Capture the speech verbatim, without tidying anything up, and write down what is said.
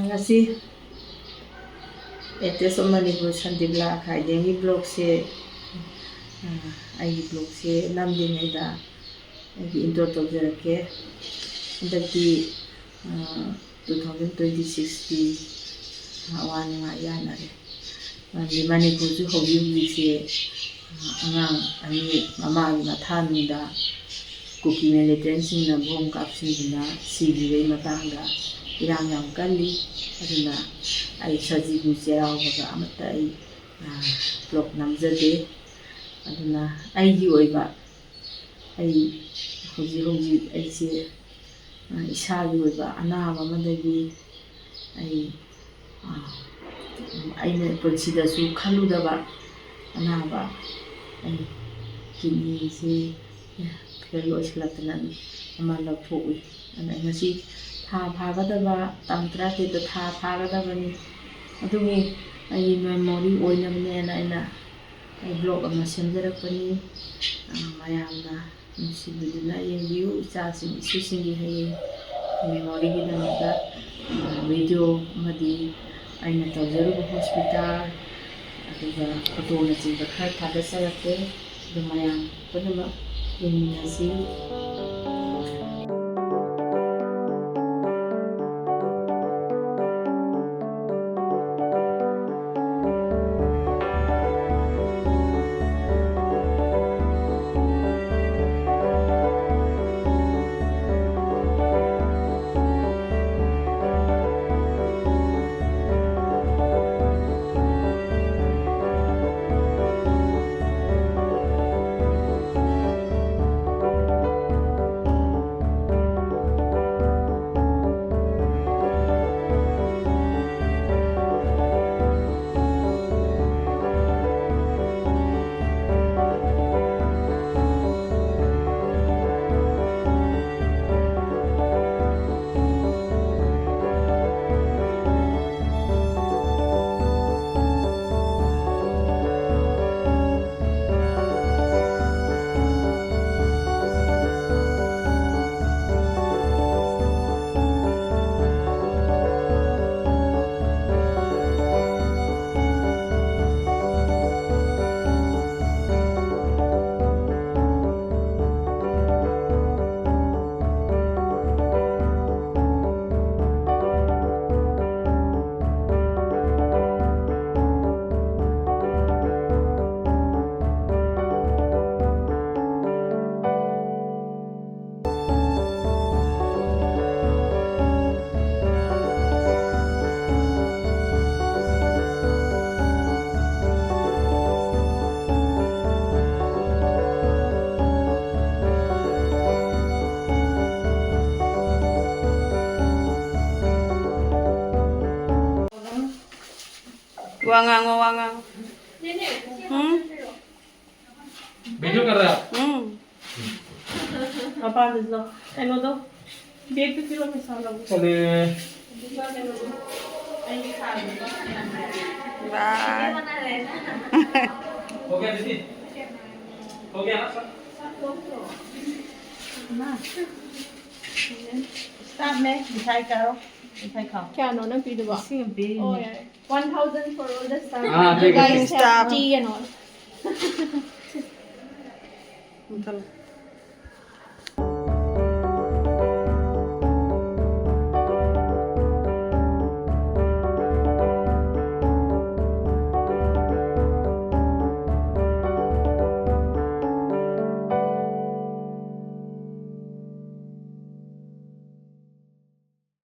ꯉꯁꯤ Atheist of Manipur Sandeep ꯂꯥ ꯑꯈꯥꯏꯗꯦꯟꯒꯤ ꯕ꯭ꯂꯣꯛꯁꯦ, ꯑ, ꯑꯩꯒꯤ ꯕ꯭ꯂꯣꯛꯁꯦ ꯅꯝꯗ꯭ꯔꯤꯉꯩꯗ ꯑꯩꯒꯤ ꯏꯟꯇ꯭ꯔꯣ ꯇꯧꯖꯔꯛꯀꯦ꯫ ꯍꯟꯗꯛꯇꯤ, ꯑ, two thousand twenty sixꯀꯤ ꯑꯋꯥ ꯅꯨꯡꯉꯥꯏ ꯌꯥꯅꯔꯦ꯫ ꯃꯔꯝꯗꯤ ꯃꯅꯤꯄꯨꯔꯁꯨ ꯍꯧꯖꯤꯛ ꯍꯧꯖꯤꯛꯁꯦ, ꯑ, ꯑꯉꯥꯡ ꯑꯅꯤ ꯃꯃꯥꯒꯤ ꯃꯊꯥꯅꯨꯡꯗ ꯀꯨꯀꯤ ꯃꯤꯂꯤꯇꯦꯟꯁꯤꯡꯅ ꯕꯣꯝ ꯀꯥꯞꯁꯤꯟꯗꯨꯅ ꯁꯤꯈꯤꯕꯒꯤ ꯃꯇꯥꯡꯗ ꯏꯔꯥꯡ ꯌꯥꯝ ꯀꯜꯂꯤ꯫ ꯑꯗꯨꯅ ꯑꯩ ꯁꯖꯤꯕꯨ ꯆꯩꯔꯥꯎꯕꯒ ꯑꯃꯠꯇ ꯑꯩ, ꯑ, ꯕ꯭ꯂꯣꯛ ꯅꯝꯖꯗꯦ꯫ ꯑꯗꯨꯅ ꯑꯩꯒꯤ ꯑꯣꯏꯕ, ꯑꯩ ꯍꯧꯖꯤꯛ ꯍꯧꯖꯤꯛ ꯑꯩꯁꯦ, ꯑ, ꯏꯁꯥꯒꯤ ꯑꯣꯏꯕ ꯑꯅꯥꯕ ꯑꯃꯗꯒꯤ ꯑꯩ, ꯑ, ꯑꯩꯅ ꯄꯨꯟꯁꯤꯗꯁꯨ ꯈꯜꯂꯨꯗꯕ ꯑꯅꯥꯕ, ꯑꯩ ꯀꯤꯠꯅꯤꯁꯤ ꯐꯦꯜ ꯑꯣꯏꯁꯤꯜꯂꯛꯇꯅ ꯑꯃ ꯂꯧꯊꯣꯛꯎꯏ꯫ ꯑꯗ ꯑꯩ ꯉꯁꯤ ꯊꯥ ꯐꯥꯒꯗꯕ, ꯇꯥꯡ ꯇꯔꯥꯇꯔꯦꯠꯇ ꯊꯥ ꯐꯥꯒꯗꯕꯅꯤ꯫ ꯑꯗꯨꯕꯨ ꯑꯩꯒꯤ ꯃꯦꯃꯣꯔꯤ ꯑꯣꯏꯅꯕꯅꯦꯅ ꯑꯩꯅ ꯑꯩ ꯕ꯭ꯂꯣꯛ ꯑꯃ ꯁꯦꯝꯖꯔꯛꯄꯅꯤ꯫ ꯑ, ꯃꯌꯥꯝꯅ ꯅꯨꯡꯁꯤꯕꯤꯗꯨꯅ ꯌꯦꯡꯕꯤꯌꯨ꯫ ꯏꯆꯥꯁꯤꯡ, ꯏꯁꯨꯁꯤꯡꯒꯤ ꯍꯌꯦꯡ ꯃꯦꯃꯣꯔꯤꯒꯤꯗꯃꯛꯇ, ꯑ, ꯚꯤꯗꯤꯑꯣ ꯑꯃꯗꯤ ꯑꯩꯅ ꯇꯧꯖꯔꯨꯕ ꯍꯣꯁꯄꯤꯇꯥꯜ, ꯑꯗꯨꯒ ꯐꯣꯇꯣꯅꯆꯤꯡꯕ ꯈꯔ ꯊꯥꯒꯠꯆꯔꯛꯀꯦ꯫ ꯑꯗꯨ ꯃꯌꯥꯝ ꯄꯨꯝꯅꯃꯛ ꯌꯦꯡꯃꯤꯟꯅꯁꯤ꯫ ꯋꯥ ꯉꯥꯡꯉꯣ, ꯋꯥ ꯉꯥꯡꯉꯣ꯫ ꯎꯝ? ꯎꯝ꯫ ꯃꯄꯥꯟꯗꯁꯨ ꯀꯩꯅꯣꯗꯣ, ꯕꯦꯒꯇꯨ ꯄꯤꯔꯣ, ꯄꯩꯁꯥ ꯂꯧꯒꯦ꯫ ꯆꯠꯂꯦ꯫ ꯑꯗꯨꯒ ꯀꯩꯅꯣꯗꯣ, ꯑꯩ ꯁꯥꯕꯗꯣ꯫ ꯕꯥꯏ꯫ ꯏꯃꯥ, ꯏꯁꯇꯥꯞꯅꯦ, ꯃꯤꯊꯥꯏ ꯆꯥꯔꯣ, ꯃꯤꯊꯥꯏ ꯈꯥꯎ꯫ ꯀꯌꯥꯅꯣ ꯅꯪ ꯄꯤꯗꯨꯕꯣ? ꯂꯤꯁꯤꯡ ꯑꯃ ꯄꯤꯔꯤꯅꯦ꯫ ꯑꯣ, ꯌꯥꯔꯦ꯫ One thousand for all the staff. हाँ, ठीक है, ठीक है। Guys, staff tea and all. ꯃꯨꯊꯠꯂꯣ꯫